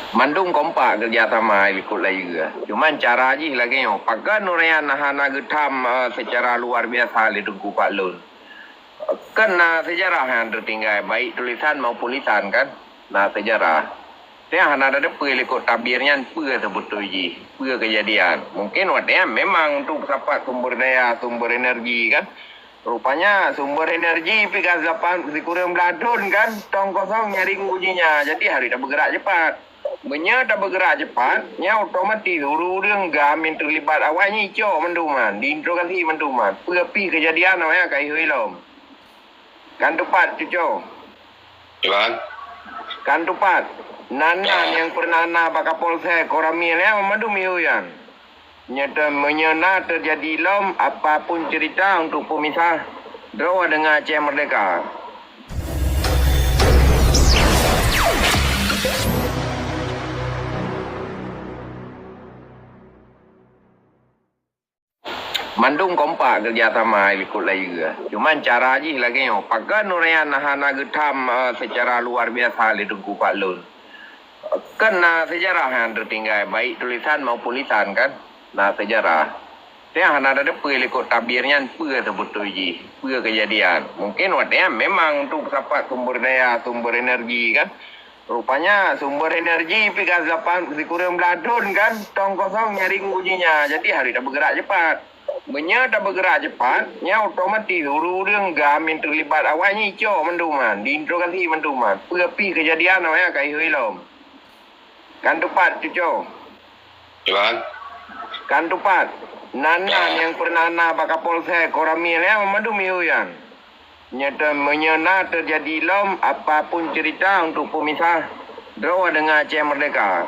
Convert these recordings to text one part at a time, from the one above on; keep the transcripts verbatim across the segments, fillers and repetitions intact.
Mandum kompak kerjasama likot layeue. Cuman cara jih lagée nyoe, pakon ureuëng nyan hana geutham, eh, secara luar biasa lé Teungku Fadlon. Kan na sejarah nyang teutinggai, baik tulisan maupun lisan kan. Na sejarah. Teuh hana tateupeue likot tabir nyan peue seubeutôi jih, peue keujadian. Mungkin watée nyan memang untuk sapat sumber daya, sumber energi kan. Rupanya sumber energi pih ka sapat sikureueng blaih thon kan, tong kosong nyaring uji nya. Jadi harus tabeugerak cepat. Meunyoe tabeugerak cepat, nyan otomatis ureuëng-ureuëng GAM nyang teulibat awai nyan icok mandum nyan, diinterogasi mandum nyan. Peue pih keujadian awai nyan ka ihôi lom. Kan teupat, Cuco? Iban? Kan teupat. Nan-nan nyang pernah na bak Kapolsek Koramil nyan mandum ihôi nyan. Nyoe teuh meunyoe na teujadi lom apapun cerita untuk pemisah, droe deungon Aceh Merdeka. Mandum kompak kerjasama likot layeue. Cuman cara jih lagée nyoe, pakon ureuëng nyan hana geutham, eh, secara luar biasa lé Teungku Fadlon. Kan na sejarah nyang teutinggai, baik tulisan maupun lisan kan. Na sejarah. Teuh hana tateupeue likot tabir nyan peue seubeutôi jih, peue keujadian. Mungkin watée nyan memang untuk sapat sumber daya, sumber energi kan. Rupanya sumber energi pih ka sapat sikureueng blaih thon kan, tong kosong nyaring uji nya. Jadi harus tabeugerak cepat. Meunyoe tabeugerak cepat, nyan otomatis ureuëng-ureuëng GAM nyang teulibat awai nyan icok mandum nyan, diinterogasi mandum nyan. Peue pih keujadian awai nyan ka ihôi lom. Kan teupat, Cuco? Iban? Kan teupat. Nan-nan nyang pernah na bak Kapolsek Koramil nyan mandum ihôi nyan. Nyoe teuh meunyoe na teujadi lom apapun cerita untuk pemisah, droe deungon Aceh Merdeka.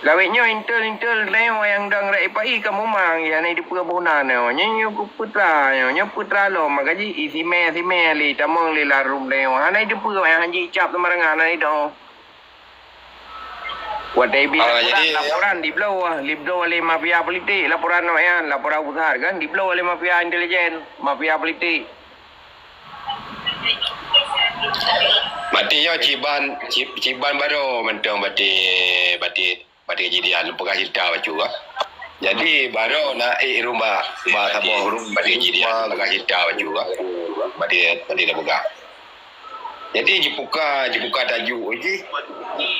Lawét nyoe intel-intel tanyoe nyang dang rakyat pai ka mumang, ya hana jiteupeue boh na nyoe. Nyoe, nyoe peutra, nyoe, nyoe peutra lom, maka jih isimé-simé lé tamong lé larum tanyoe. Hana jiteupeue, hana jicap seumarangan, hana jiteupeue. Watée bi laporan, jadi laporan dibloe, dibloe lé mafia politik laporan awak nyan, laporan pusat kan, dibloe lé mafia intelijen, mafia politik. Maté nyoe ciban, ci-, ciban baroe mantong baté, baté, baté kejadian, peugah cerita bacut ah. Jadi baroe na ék rumah, rumah saboh rumah baté kejadian, peugah cerita bacut ah. Baté, baté dah peugah. Jadi jipuka, jipuka tajuk jih.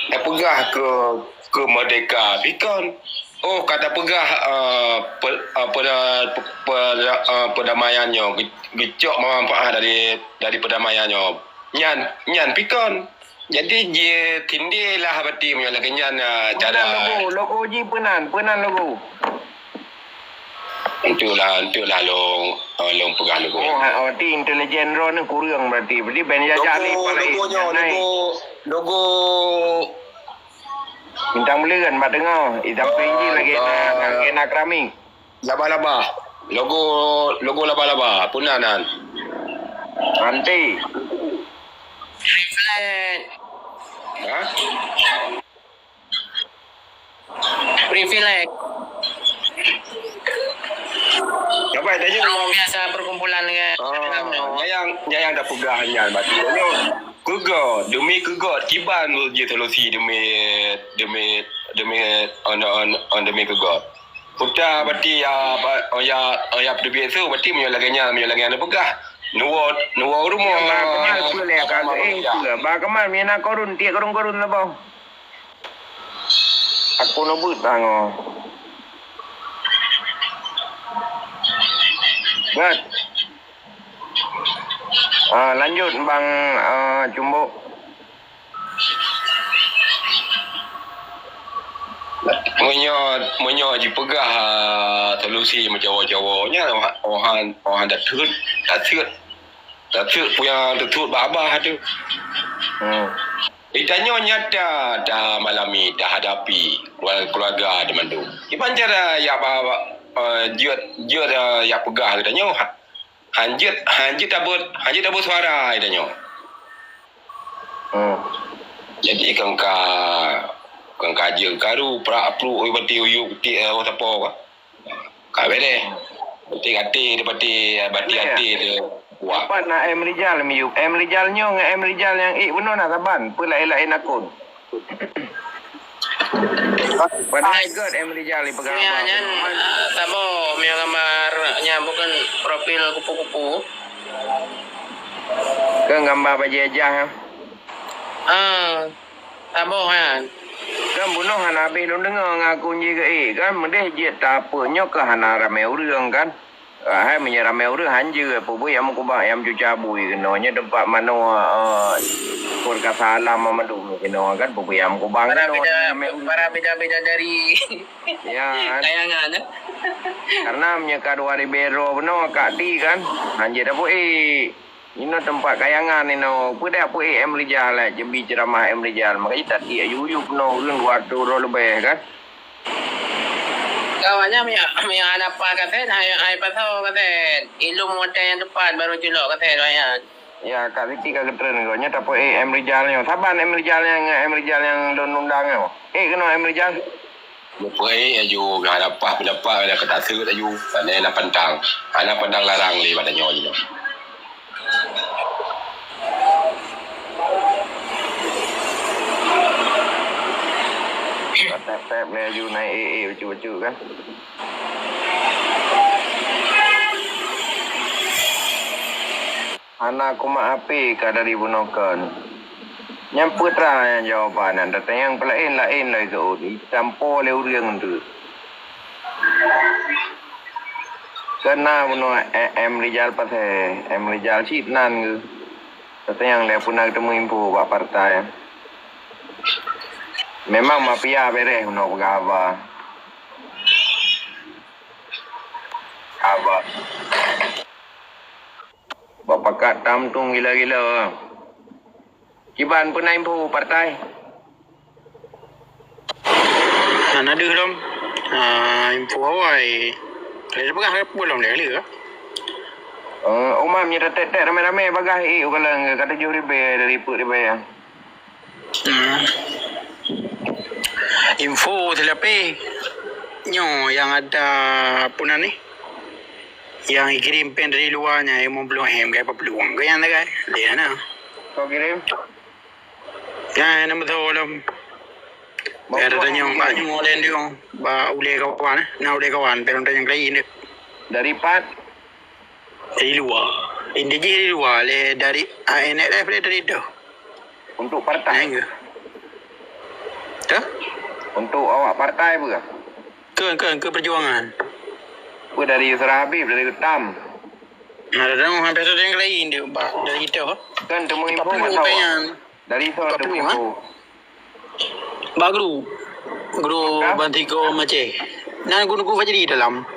Tapeugah keu, keu merdeka pikon. Oh, ka tapeugah, eh, pe-, eh, peda-, pe-, peda-, eh, perdamaian nyoe, ge-, geucok manfaat dari, dari perdamaian nyoe. Nyan, nyan pikon. Jadi jitindélah berarti meunyoe lagée nyan, eh, cara. Logo, logo jih peunan, peunan logo. Entoklah, entoklah lôn, eh, lôn peugah lôn. Oh, ha, oh, berarti intelijen droe ni kureueng berarti. Berarti ben jajak lé logo, logo nyoe, logo, logo. Bintang Buleuen bak teungoh. Di sampéng jih lagée na, lagée na keramik. Laba-laba. Logo, logo laba-laba. Puna nan. Nanti. Reflect. Ha? Privilege. Dapat tanya. Orang biasa perkumpulan dengan ah, nyang, nyang dah peugah nyan berarti. Keugot, demi keugot, kiban je solusi demi, demi, demi, on, on, on demi keugot. Puta berarti ya, ba-, oh ya, oh ya, berarti meunyoe lagée nyan, meunyoe lagée nyan peugah. Nuwo, nuwo rumoh. Ba Kemal peue lé ka, eh, peue. Ba Kemal meunyoe na korun, tiek korun-korun saboh. Aku neubeuet tangoh. Buet. Ah, lanjut Bang, ah, Cumbok. Meunyoe, meunyoe jipeugah, ah, solusi meucawo-cawo nyan, oh, oh han, oh han tateut, tateut. Tapi peue nyang teutot babah tu. Hmm. Geutanyoe nyata tamalami, tahadapi keuluarga, keuluarga di mandum. Kiban cara ya ba, ba, eh, jeuet, jeuet, eh, ya peugah geutanyoe ha-, hanjeuet, hanjeuet tabeuet, hanjeuet tabeuet suara geutanyoe. Hmm. Jadi kengka, kengka jeuet karu, prak, pruk, oi, bati, uyuek, ti, eh, oh, sapo, bah. Ka bede. Bati até dia, bati, bati até dia. Wah. Pat na M Rijal miyup. M Rijal nyoe ngon M Rijal nyang ék bunoe na saban, peue laén-laén akun. Padahai gét M Rijal ipeugah. Ya, apa nyan, bunoe. Ah, saboh meunyoe gambar nyan bukan profil kupu-kupu. Kan gambar bajée jah. Ah, saboh nyan. Kan bunoe hana habéh lôn deungoe ngon akun jih geuék kan, meudeh jeuet tapeue nyoe keuh hana ramé ureuëng kan. Hai meunyoe ramé ureuëng hanjeuet, peubeuet nyang meukubang nyang cuca bui keunoe, nyoe teumpat manoe, eh, perkasa alam mandum keunoe kan, peubeuet nyang meukubang keunoe, beda, ramé ureuëng. Para beda-beda dari ya, kan? Kayangan, eh? Karena meunyoe ka dua ribée droe bunoe, ka di kan, hanjeuet dapeuék. Inoe teumpat kayangan inoe, peue dak peuék M Rijal, eh, jibi ceramah M Rijal, makajih tatiek yub-yub bunoe ureuëng dua ratus droe leubeh kan. Kawan nyan, mia, mia hana paih kaset, hai, hai pasoe kaset. Ilum watèe nyang teupat baru culok kaset, wayang. Ya, Kak Siti ka geutreun keu nyoe, tapi, eh, M Rijal nyoe. Saban M Rijal nyang, M Rijal nyang lôn undang nyoe. Eh, keunoe M Rijal. Meupeue, eh, aju geuh hana paih pendapat, ada kata seut aju. Hana na pantang. Hana pantang larang lé bak tanyoe jinoe. Tép-tép laju naik, eh, eh, bacut-bacut kan. Hana kumat api ka dari bunoe kon. Nyang peue tra nyang jawaban nyan, tatanyong peulaén-laén lagée seuôt, jitampo lé ureuëng teuk. Kana bunoe M Rijal Pasé, M Rijal cit nan geuh. Tatanyong lé peue na geuteumeung info bak partai. Memang mafia bereh bunoe peugah haba. Haba. Bak pakat tam tueng gila-gila. Kiban peue na info partai? Hana deuh lom. Ah, info awai. Lé peugah peue lom lé lé. Eh, Umam nyoe tet-tet ramé-ramé bagaih i ukaleng ka tujoh ribée dari peuet ribée. Hmm. Info seulapeh nyoe nyang ada apa nan ni? Nyang ikirém péng dari luwa nyan lima puluh M, gaya peluang. Gaya nyan kan? Dia na. Kau kirim? Nyan nama tu lom. Ya, ada tanya bak nyoe lain dia. Bak ulée kawan, eh. Na ulée kawan, péng tanya lain dia. Dari pat? Dari luwa. Inti jih dari luwa, lé dari A N R F lé dari tu. Untuk partai? Nyan ke? Hah? Untuk awak partai apa? Ke, ke, ke perjuangan. Apa dari Yusra Habib, dari Utam? Nah, ada orang hampir ada yang lain dia, Pak, dari kita. Kan temu info. Tapi bukan yang dari itu. Tapi temu info. Bak grup. Grup Ban Tigo Maséh. Nan guru-guru Fajri dalam.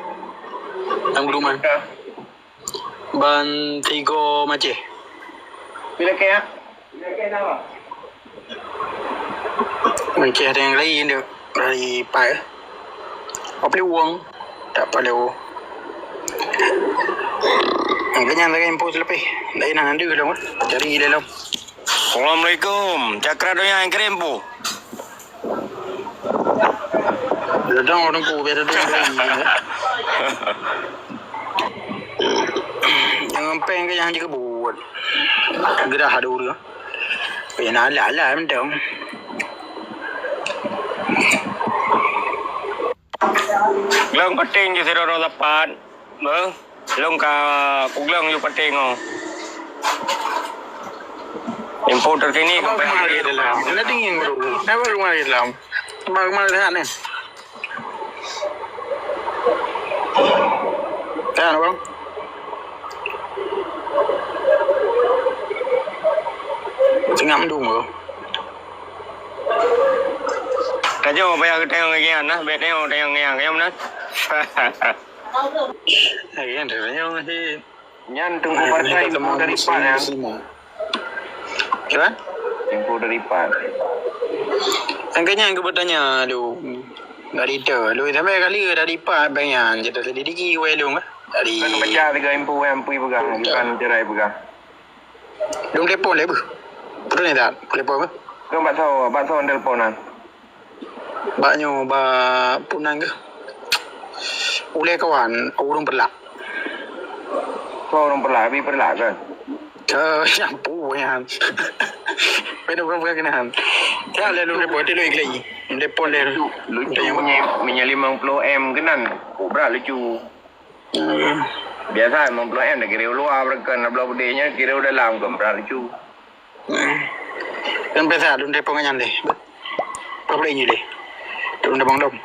Dalam grup man. Ban Tigo Maséh. Bila kaya? Maséh ada yang lain tu. Dari Pai. Apa wong? Tak pada. Angkanya lagi info lebih. Lain nanti dalam. Cari dalam. Assalamualaikum. Cakra donya yang kirim, Bu. Datang orang ku biar datang. Jangan peng ke jangan juga buat. Gerah ada orang. Pena lah lah mendong. Glöng penting je sidroe-droe sapat. Beuh, lôn ka kuglöng yue paténg nyoe. Info terkini sampai hari ini. Kenapa rumah di dalam? Kenapa rumah di dalam? Rumah, rumah di sana. Kan, Bang? Tengah mendung, Bang. Ka jeuet payah geutanyong lagèe nyan nah, bèk tanyong, tanyong nyan, ka nyan meunan. Lagèe nyan tanyong si. Nyan Teungku Partai, Teungku dari Pat nyan. Siapa? Teungku dari Pat. Angkanya yang bertanya lu, dari tu, lu sampai kali dari Pat, bang nyan, jadi sedikit wei lu, dari. Kan baca tiga info yang pui pegang, bukan cerai pegang. Dong telepon lé beuh. Betul ni tak? Telepon beuh. Kau bak soe, bak soe telepon nah? Bak nyoe, bak punan ke? Ulèe kawan, ureueng peulak. Kau orang perlah, habis perlah kan? Ke nyampu nyan. Pada bukan bukan kenal. Dah lalu depo tu lagi lagi. Depo le. Lucu menyali lima puluh M kenan. Kobra lucu. Hmm. Biasa lima puluh M dah kira luar berkan, belah pedihnya kira dalam, kobra lucu. Hmm. Dan biasa lun depo ngan nyan deh. Apa boleh ni deh? Turun dah bang dom.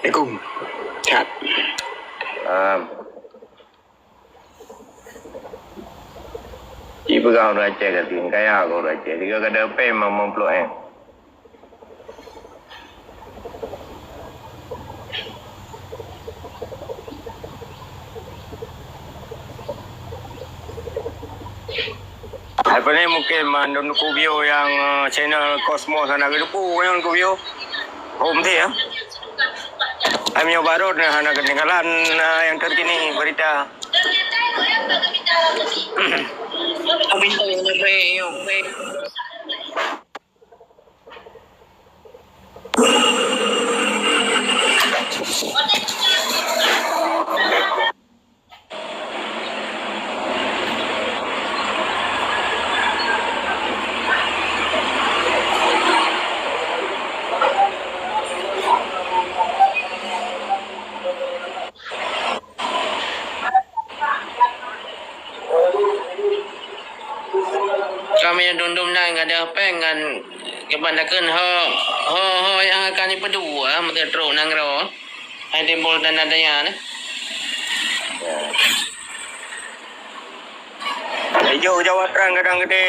Assalamualaikum. Sehat. Um. Ci peugah ureueng Aceh ka tin, kaya keu ureueng Aceh. Tiga kada pèng mamang ploh M. Hai pane mungkin mandum ku view nyang, eh, channel Cosmos hana geuluku nyang ku view. Hom ti ya. Hai meunyoe baru na hana ketinggalan, eh, yang terkini berita. Kami dum-dum nan gadoh péng ngon kiban takheun ho, ho, ho nyang akan jipeudua meuteutro nanggroe. Hai timbul tanda tanya neh. Ijo Jawa Trans Gadang Gede.